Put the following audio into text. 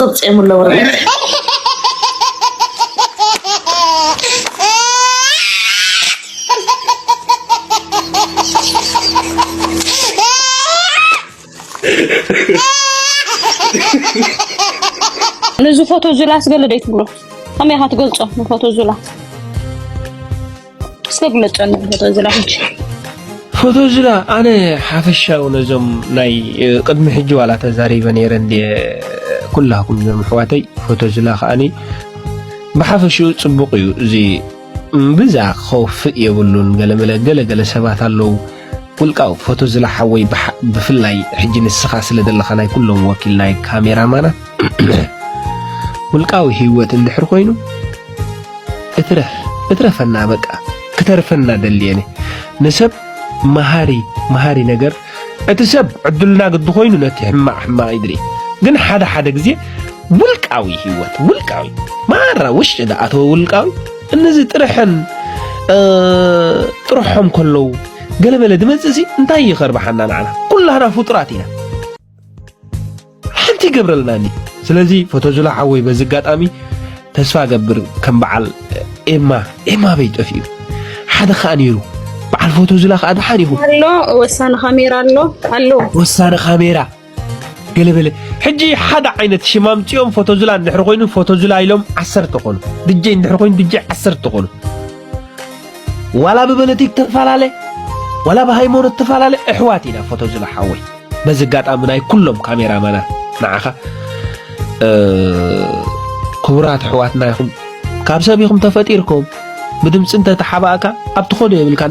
ቅብጽ የምሎ ወረ ነዚ ፎቶ ዙላ ስገለ ደይ ትብሎ ከመይ ኢኻ ትገልጾ ንፎቶ ዙላ እስከ ግለጸና ፎቶ ዙላ ሕጂ ፎቶ ዙላ ኣነ ሓፈሻው ነዞም ናይ ቅድሚ ሕጂ ዋላ ተዛሪበ ነይረ እንደ ኩላኩም ዞም ኣሕዋተይ ፎቶ ዙላ ከዓኒ ብሓፈሽኡ ጽቡቕ እዩ እዚ ብዛ ከውፍእ የብሉን ገለመለ ገለገለ ሰባት ኣለዉ ውልቃዊ ፎቶ ዝላ ሓወይ ብፍላይ ሕጂ ንስኻ ስለ ዘለኻ ናይ ኩሎም ወኪል ናይ ካሜራማናት ውልቃዊ ህይወት እንድሕር ኮይኑ እትረፍ እትረፈና በቃ ክተርፈና ደልየኒ ንሰብ መሃሪ መሃሪ ነገር እቲ ሰብ ዕድልና ግዲ ኮይኑ ነቲ ሕማቕ ሕማቕ ይድሪ ግን ሓደ ሓደ ግዜ ውልቃዊ ህይወት ውልቃዊ ማራ ውሽጢ ዝኣተወ ውልቃዊ እነዚ ጥርሕን ጥርሖም ከለዉ ገለበለ ድመፅእ ሲ እንታይ እዩ ከርባሓና ንዓና ኩላህና ፍጡራት ኢና ሓንቲ ይገብረልና እንዲ ስለዚ ፎቶዙላ ሓወይ በዚ ኣጋጣሚ ተስፋ ገብር ከም በዓል ኤማ ኤማ በይ ጠፊኡ ሓደ ከዓ ነይሩ በዓል ፎቶዙላ ከዓ ደሓን ይኹን ኣሎ ወሳኒ ካሜራ ኣሎ ኣሎ ወሳኒ ካሜራ ገለበለ ሕጂ ሓደ ዓይነት ሽም ኣምፂኦም ፎቶዙላ እንድሕር ኮይኑ ፎቶዙላ ኢሎም ዓሰርተ ኮኑ ድጀ እንድሕር ኮይኑ ድጀ ዓሰርተ ኮኑ ዋላ ብበለቲክ ተፈላለ ዋላ ብሃይማኖት ተፈላለ ኣሕዋት ኢና ፎቶዙላ ሓወይ በዚ ኣጋጣሚ ናይ ኩሎም ካሜራማናት ንዓኻ ክቡራት ኣሕዋትና ኢኹም ካብ ሰብ ኢኹም ተፈጢርኩም ብድምፂ እንተተሓባእካ ኣብ ትኸዶ የብልካ